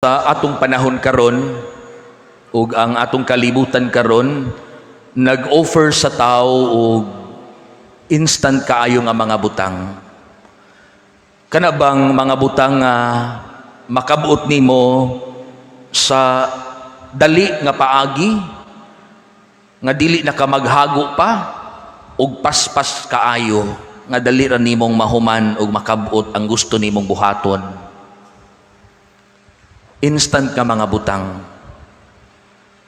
Sa atong panahon karon ug ang atong kalibutan karon nag-offer sa tao og instant kaayo nga mga butang. Kana bang mga butang nga makabot nimo sa dali nga paagi, nga dili na ka maghago pa ug paspas kaayo, nga dali ra nimong mahuman ug makabot ang gusto nimong buhaton? Instant nga mga butang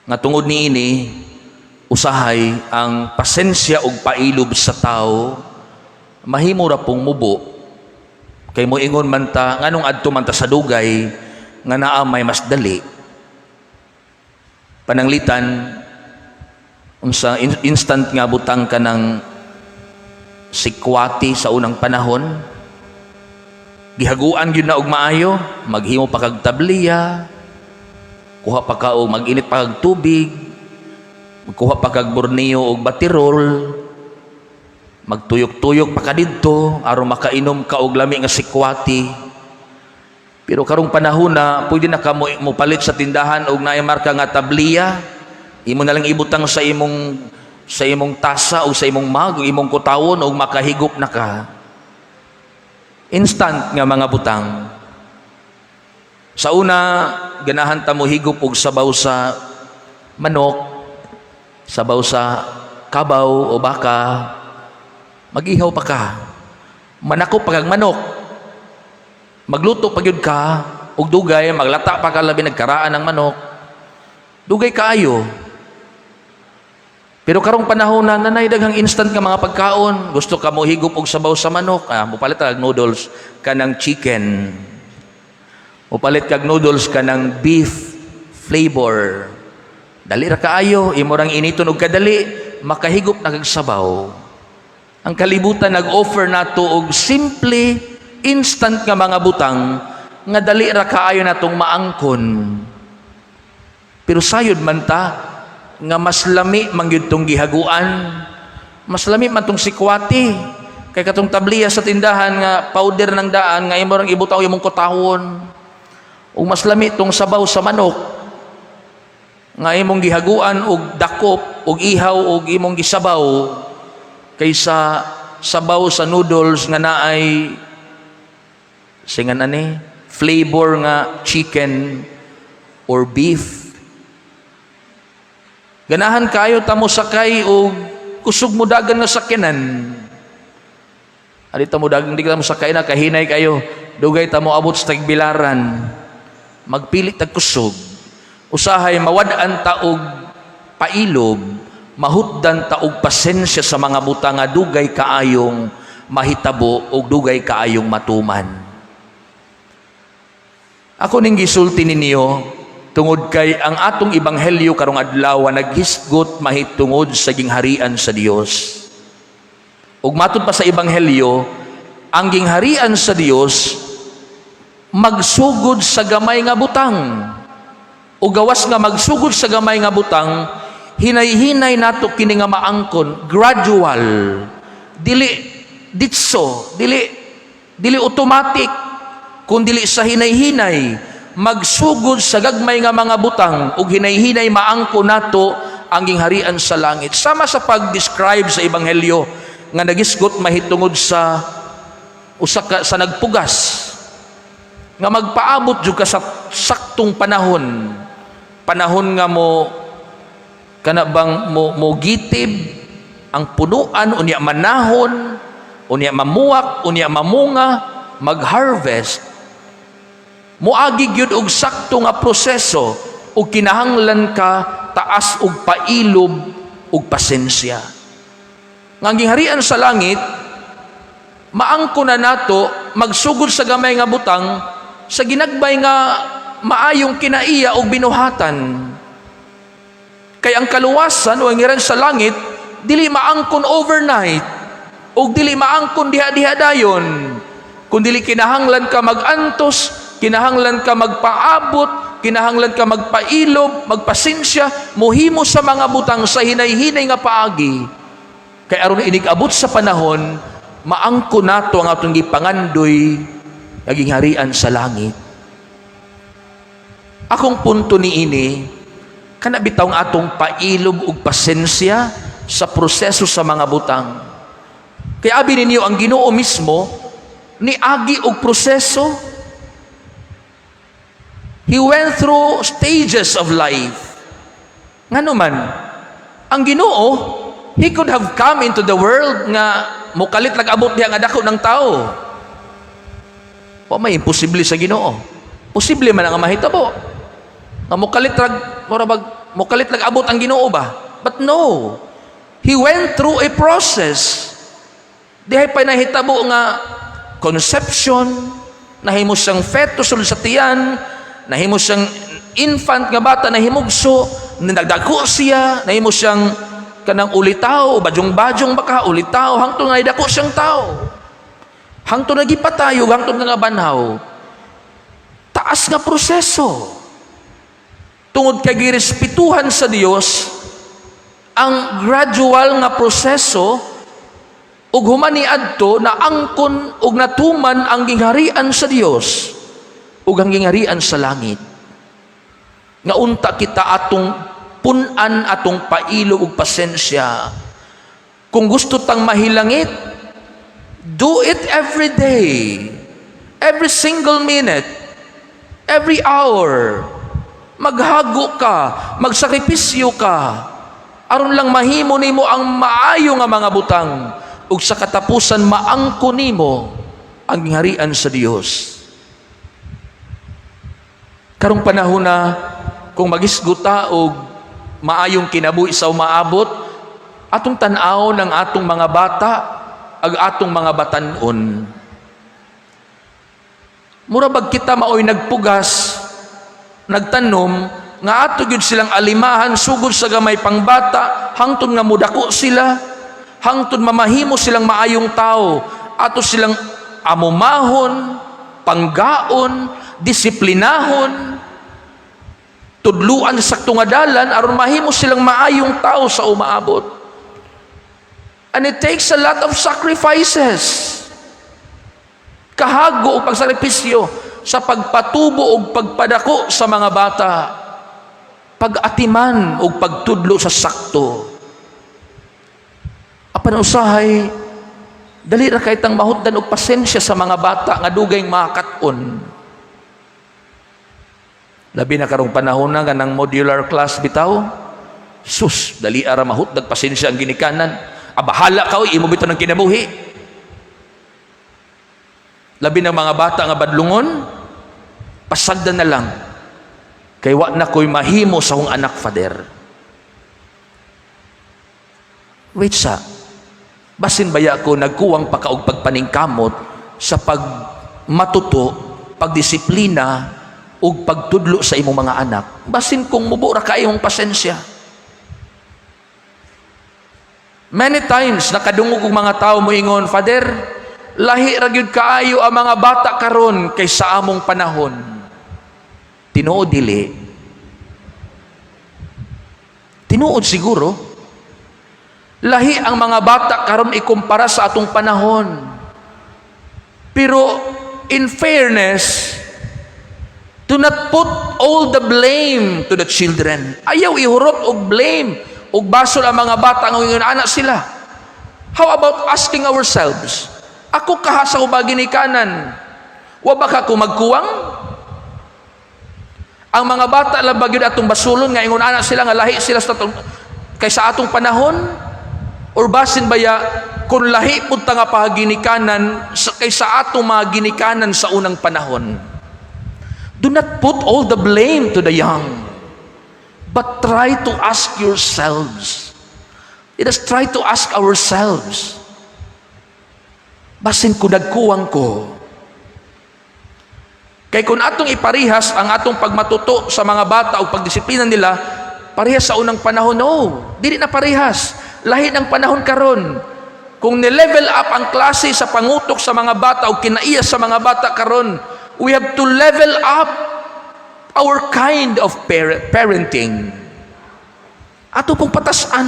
nga tungod niini, usahay ang pasensya ug pailob sa tao mahimo ra pong mubo, kay moingon man ta, nganong adto man ta sa dugay nga naa may mas dali? Pananglitan unsa instant nga butang, kanang sikwati sa unang panahon, gihaguan gyud na og maayo, maghimo pa kag tabliya, kuha pa ka og mag-init pa kag tubig, magkuha pa kag borneo og batirol, magtuyok-tuyok pa ka didto aron makainom ka og lami nga sikwati. Pero karong panahon na pwede na ka mo palit sa tindahan og naay marka nga tabliya, imo na lang ibutang sa imong tasa o sa imong mug o imong kutawon og makahigop na ka. Instant nga mga butang. Sa una, ganahan ta mo higop og sabaw sa manok, sabaw sa kabaw o baka, mag-ihaw pa ka. Manakop pa kag manok. Magluto pa gyud ka og dugay, maglata pa ka, labi nagkaraan ng manok. Dugay kaayo. Pero karong panahon na nanay daghang instant nga mga pagkaon, gusto ka mo higop og sabaw sa manok, mopalit kag noodles kanang chicken. Mupalit kag noodles kanang beef flavor. Dali ra kaayo, imo rang initon og kadali, makahigop na kag sabaw. Ang kalibutan nag-offer nato og simple, instant nga mga butang nga dali ra kaayo natong maangkon. Pero sayod man ta nga mas lami man gyud tong gihaguan. Mas lami man tong sikwati. Kay katong tabliya sa tindahan nga powder ng daan nga imo rang ibutaw imong kutawon. Ug mas lami tong sabaw sa manok nga imong gihaguan og dakop og ihaw og imong gisabaw kaysa sabaw sa noodles nga naay singan ani flavor nga chicken or beef. Ganahan kayo ta mo sakay og kusog mo dagan nga sakyanan. Ali ta mo dagan, di ka mo sakay na kahinay kayo. Dugay ta mo abot sa tagbilaran. Magpili tag kusog. Usahay mawad-an ta og pailob, mahutdan ta og pasensya sa mga butang nga dugay kaayong mahitabo og dugay kaayong matuman. Ako ning gisulti ninyo tungod kay ang atong ebanghelyo karong adlaw naghisgot mahitungod sa gingharian sa Dios. Ug matud pa sa ebanghelyo, ang gingharian sa Dios magsugod sa gamay nga butang. O gawas nga magsugod sa gamay nga butang, hinay-hinay nato kini nga maangkon, gradual. Dili ditso, dili automatic, kun dili sa hinay-hinay magsugod sa gagmay nga mga butang ug hinay-hinay maangkon nato ang gingharian sa langit. Sama sa pag-describe sa ebanghelyo nga nagisgot mahitungod sa usa ka sa nagpugas nga magpaabot jud ka sa saktong panahon, panahon nga mo kana bang mo gitib ang punuan, unya manahon, unya mamuak, unya mamunga, mag-harvest. Moagi gyud og sakto nga proseso ug kinahanglan ka taas og pailob ug pasensya. Nga ang gingharian sa langit maangko na nato magsugod sa gamay nga butang sa ginagbay nga maayong kinaiya og binuhatan. Kay ang kaluwasan o ang gingharian sa langit dili maangkon overnight ug dili maangkon diha-diha dayon, kun dili kinahanglan ka magantos, kinahanglan ka magpaabot, kinahanglan ka magpailob, magpasensya, muhimo sa mga butang sa hinay-hinay nga paagi. Kay aron inig-abot sa panahon, maangko nato ang atong gipangandoy nga gingharian sa langit. Akong punto niini, kana bitaw ang atong pailob ug pasensya sa proseso sa mga butang. Kaya abi ninyo, ang Ginoo mismo niagi og proseso. He went through stages of life. Ngano man, ang Ginoo, He could have come into the world nga mukalit lag abot diha nga dako ng tao. Wa may imposible sa Ginoo. Posible man ang mahitabo. Nga mukalit rag mura bag mukalit lag abot ang Ginoo ba? But no. He went through a process. Dihay pa nahitabo nga conception, nahimo siyang fetus sulod sa tiyan, nahimo siyang infant nga bata, nahimugso, nagdako siya, nahimo siyang kanang ulitaw, badyong-badyong baka ulitaw, hangtod nga dako siyang tao. Hangtod nagipatayo, hangtod nga banhaw. Taas nga proseso. Tungod kay girespetuhan sa Dios ang gradual nga proseso ug human niadto na angkon ug natuman ang gingharian sa Dios ug ang gingharian sa langit. Nga unta kita atong pun-an atong pailo ug pasensya. Kung gusto tang mahilangit, do it every day, every single minute, every hour. Maghago ka, magsakripisyo ka, aron lang mahimo nimo ang maayo nga mga butang ug sa katapusan maangko nimo ang gingharian sa Dios. Karong panahon na, kung magisgot ta og maayong kinabuhi sa umaabot, atong tan-aw ng atong mga bata ag atong mga batan-on. Mura bag kita maoy nagpugas, nagtanom, nga ato gyud silang alimahan sugod sa gamay pang bata hangtod nga mudako sila, hangtod mamahimo silang maayong tao. Ato silang amumahon, panggaon, disiplinahon, tudluan sa saktong nga dalan aron mahimo silang maayong tao sa umaabot. And it takes a lot of sacrifices, kahago o pagsakripisyo sa pagpatubo o pagpadako sa mga bata, pag-atiman o pagtudlo sa sakto. Apan usahay dali ra kay tang mahutdan og pasensya sa mga bata nga dugay makakat-on, labi na karong panahon na nga ng modular class bitaw. Sus, dali ara mahutdag pasensya ang ginikanan. Ah, bahala ka oy, imo bitaw ng kinabuhi. Labi na mga bata nga badlungon, pasagdan na lang. Kay wa na ko'y mahimo sa akong anak, Father. Wait sa, basin baya ko nagkuwang pa ka og pagpaningkamot sa pagmatuto, pagdisiplina, ug pagtudlo sa imong mga anak. Basin kung mubo ra ka imong pasensya. Many times nakadungog og mga tao moingon, "Father, lahi ra gyud kaayo ang mga bata karon kaysa among panahon." Tinuod dili? Tinuod siguro. Lahi ang mga bata karon ikumpara sa atong panahon. Pero in fairness, do not put all the blame to the children. Ayaw ihurot og blame og basol ang mga bata nga ingon anak sila. How about asking ourselves? Ako kaha sa ubang ginikanan, wa ba ka ko magkuwang? Ang mga bata lang ba gyud atong basulon nga ingon anak sila nga lahi sila sa atong kaysa atong panahon? Or basin baya kung lahi pud ta nga pahaginikanan kaysa atong mga ginikanan sa unang panahon? Do not put all the blame to the young, but try to ask yourselves. Let us try to ask ourselves. Basin ko nagkuwang ko. Kay kung atong iparihas ang atong pagmatuto sa mga bata o pagdisiplina nila, parehas sa unang panahon, no. Dili na parehas. Lahi ng panahon karon. Kung ni-level up ang klase sa pangutok sa mga bata o kinaiya sa mga bata karon, we have to level up our kind of parenting. Ato pong patasan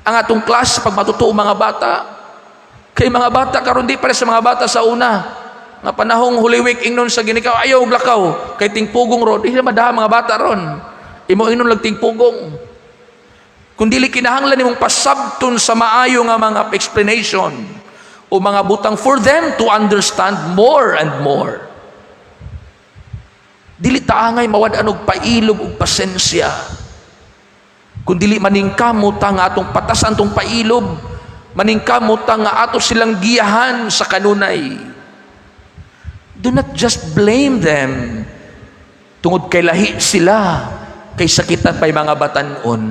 ang atong klase sa pagmatuto mga bata. Kay mga bata karon di pare sa mga bata sa una. Nga panahong Holy Week, ingnon sa ginikanan, "Ayaw og lakaw kay tingpugong ron." Di sila madaha, mga bata ron. Imo ingnon lag tingpugong. Kung dili kinahanglan nimong pasabton sa maayo nga mga explanation o mga butang for them to understand more and more. Dili ta angay mawad-an og pailob ug pasensya. Kung dili maningkamot ta nga atong patasan tong pailob, maningkamot ta nga ato silang giyahan sa kanunay. Do not just blame them tungod kay lahi sila kaysa kita pa'y mga batanon.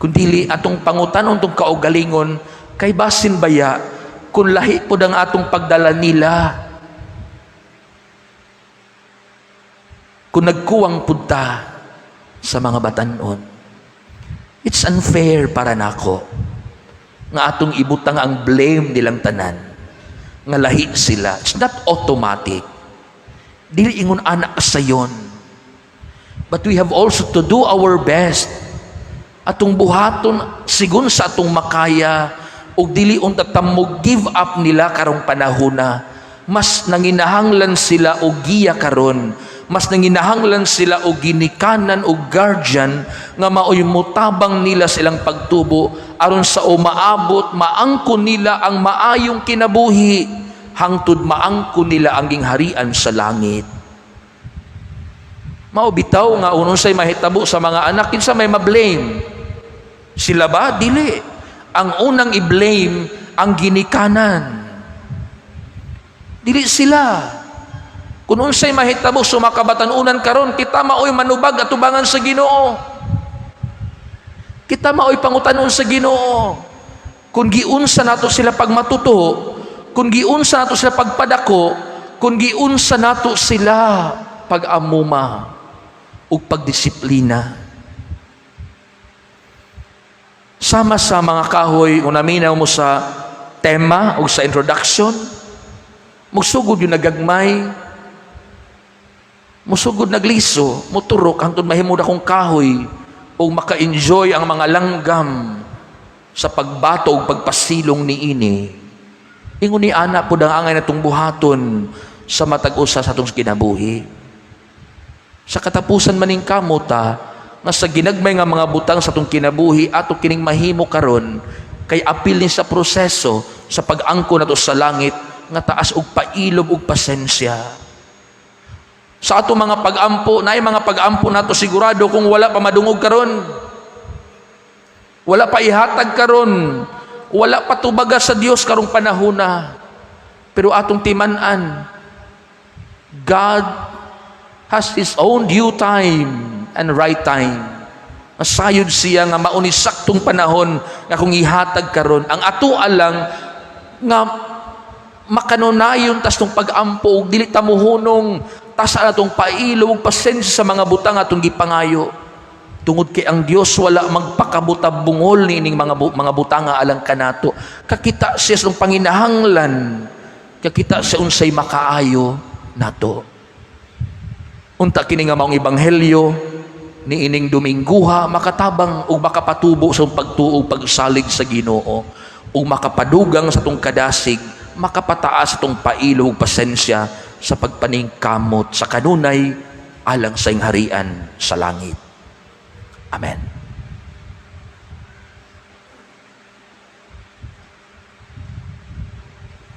Kung dili atong pangutanon tong kaugalingon kay basin baya kung lahi pod ang atong pagdala nila, kung nagkuwang pud ta sa mga batanon. It's unfair para nako nga atong ibutang ang blame nilang tanan nga lahi sila. It's not automatic. Dili ingon ana kasayon. But we have also to do our best. Atong buhaton sigon sa atong makaya ug dili unta ta mo give up nila karong panahona. Mas nanginahanglan sila og giya karon. Mas nanginahanglan sila og ginikanan o guardian nga maoy mutabang nila silang pagtubo aron sa umaabot maangkon nila ang maayong kinabuhi hangtod maangkon nila ang gingharian sa langit. Mao bitaw nga unsay mahitabo sa mga anak, kinsa may ma-blame? Sila ba? Dili. Ang unang i-blame ang ginikanan. Dili sila. Kung unsay mahitabo sa mga kabatan-unan karon, kita maoy manubag atubangan sa Ginoo. Kita maoy pangutanon sa Ginoo. Kung giunsa nato sila pagmatuto, kung giunsa nato sila pagpadako, kung giunsa nato sila pag-amuma ug pagdisiplina. Sama sa mga kahoy, kung naminaw mo sa tema o sa introduction, musugod gyud nagagmay, musugod nagliso, muturok hangtod mahimo akong kahoy o maka-enjoy ang mga langgam sa pagbato o pagpasilong niini. Ingon ni ana po ang angay natong buhaton sa matag usa sa atong kinabuhi. Sa katapusan, maningkamot ta nga sa ginagmay nga mga butang sa atong kinabuhi, ato kining mahimo karon kay apil ni sa proseso sa pag-angko nato sa langit nga taas og pailob og pasensya. Sa ato mga pag-ampo, naay mga pag-ampo nato sigurado kung wala pa madungog karon. Wala pa ihatag karon. Wala pa tubaga sa Dios karong panahona. Pero atong timan-an, God has His own due time and right time. Masayod siya nga mauni saktong panahon nga kung ihatag karon. Ang ato lang nga makanunayon tas tong pag-ampo ug dili ta mohunong, tasa natong pailo ug pasensya sa mga butang atong gipangayo tungod kay ang Dios wala magpakabutab bungol niining mga butanga alang kanato. Kakita siya sa panginahanglan, kakita siya unsay makaayo nato. Unta kini nga maong ebanghelyo niining Domingguha makatabang ug makapatubo sa pagtuo, pagsalig sa Ginoo ug makapadugang sa atong kadasig, makapataas sa atong pailo ug pasensya sa pagpaningkamot sa kanunay alang sa harian sa langit. Amen.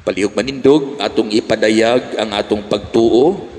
Palihog manindog, atong ipadayag ang atong pagtuo.